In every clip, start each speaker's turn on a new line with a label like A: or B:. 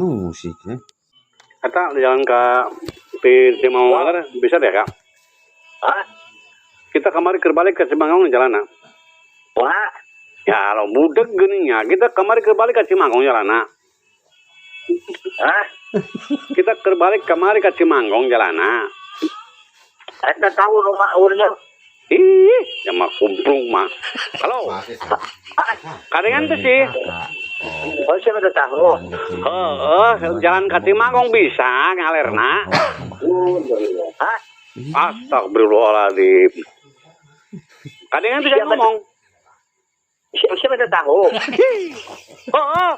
A: Musik ya.
B: Eta jalan ke di Cimangong bisa deh, Kak?
C: Hah?
B: Kita kemarin balik ke Cimangong jalan.
C: Wah.
B: Ya lo budeg geuning nya. Kita kemarin balik ke Cimangong jalan.
C: Hah?
B: Kita balik kemari ke Cimanggong jalan.
C: Eta tahu rumah urnya.
B: Ih, ya mah kumplung mah. Halo. Kadengan tuh sih.
C: Oh, siapa udah tahu?
B: Heeh, jalan ke Cimanggong bisa ngalerna.
C: Hah?
B: Astagfirullahaladzim. Kadengan tuh saya ngomong.
C: Siapa udah tahu?
B: Heeh.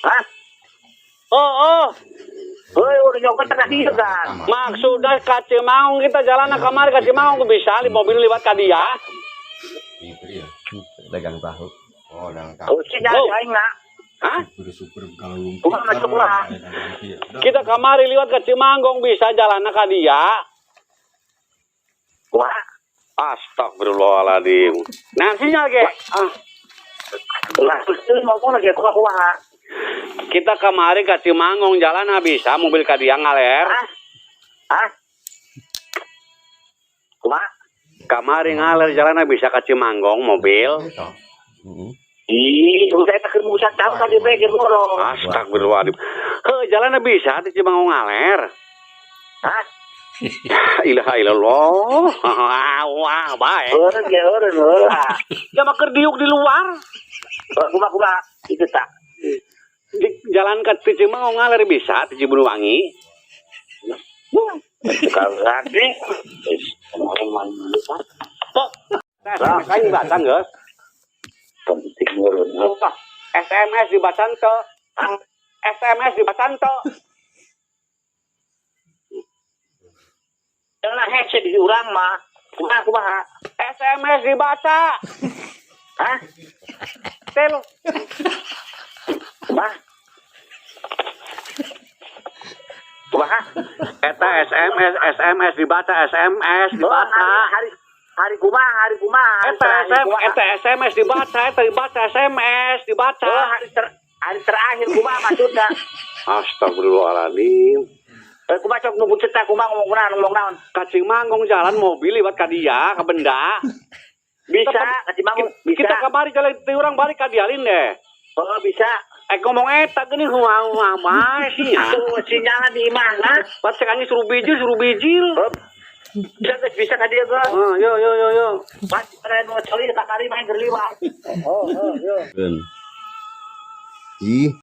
C: Hah?
B: Heeh.
C: Hei, udah nyokot tengah dia kan.
B: Maksudnya ke Cimanggong kita jalan kemari ke Cimanggong bisa di mobil lewat ke dia.
A: Dagang tahu.
D: Oh, dagang tahu.
C: Oh, sinyal aing nak.
B: Hah?
C: Bukan masuk lah.
B: Kita kemari lewat ke Cimanggong bisa jalan ke dia.
C: Wah.
B: Astagfirullahaladzim. Nah, sinyal ke. Ah.
C: Lah, terus ngomong lagi kuah kuah.
B: Kita kemari ke Cimanggong jalan bisa mobil ke dia ngaler.
C: Hah? Hah? Kumaha?
B: Kamari ngaler jalan bisa ke Cimanggong mobil.
C: Ih, saya tak musa tahu kan dia pikir ngorong.
B: Astagfirullahaladzim. Heh, jalan bisa di Cimanggong ngaler.
C: Hah?
B: Ilaha illallah. Wah, baik.
C: Orang ya orang lah.
B: Ya mah keur diuk di luar.
C: Kumaha kumaha itu tak.
B: Di jalan ke Cimanggong ngaler bisa di Cibuluwangi.
C: Kalau lagi,
B: Kok SMS aing dibaca geus?
C: Penting ngurun.
B: SMS dibaca teu? SMS dibaca teu?
C: Jangan hese di urang mah. Kumaha kumaha?
B: SMS dibaca.
C: Hah?
B: Tel.
C: Kumaha? Kumaha?
B: Eta SMS, SMS dibaca, SMS dibaca.
C: Hari kumaha, hari kumaha.
B: Eta SMS, eta SMS dibaca, eta dibaca SMS dibaca.
C: Oh, hari terakhir kumaha maksudna?
B: Astagfirullahaladzim.
C: Kumaha sok nunggu cerita kumaha ngomong naon, ngomong naon.
B: Ka Cimanggong jalan mobil lewat ka dia, ka benda.
C: Bisa, ka Cimanggong bisa.
B: Kita kamari jalan ti urang balik ka dia lin deh.
C: Oh, bisa.
B: Ngomong eta geuning huah mah sih ya.
C: Tuh sinyalna di imahna.
B: Pas cek anjing suruh bijil, suruh bijil.
C: Bisa geus bisa ka dieu geus.
B: Oh, yo yo yo yo.
C: Pas pada mau coli ka kali main keur liwat.
B: Oh, oh, yo.
A: Ih.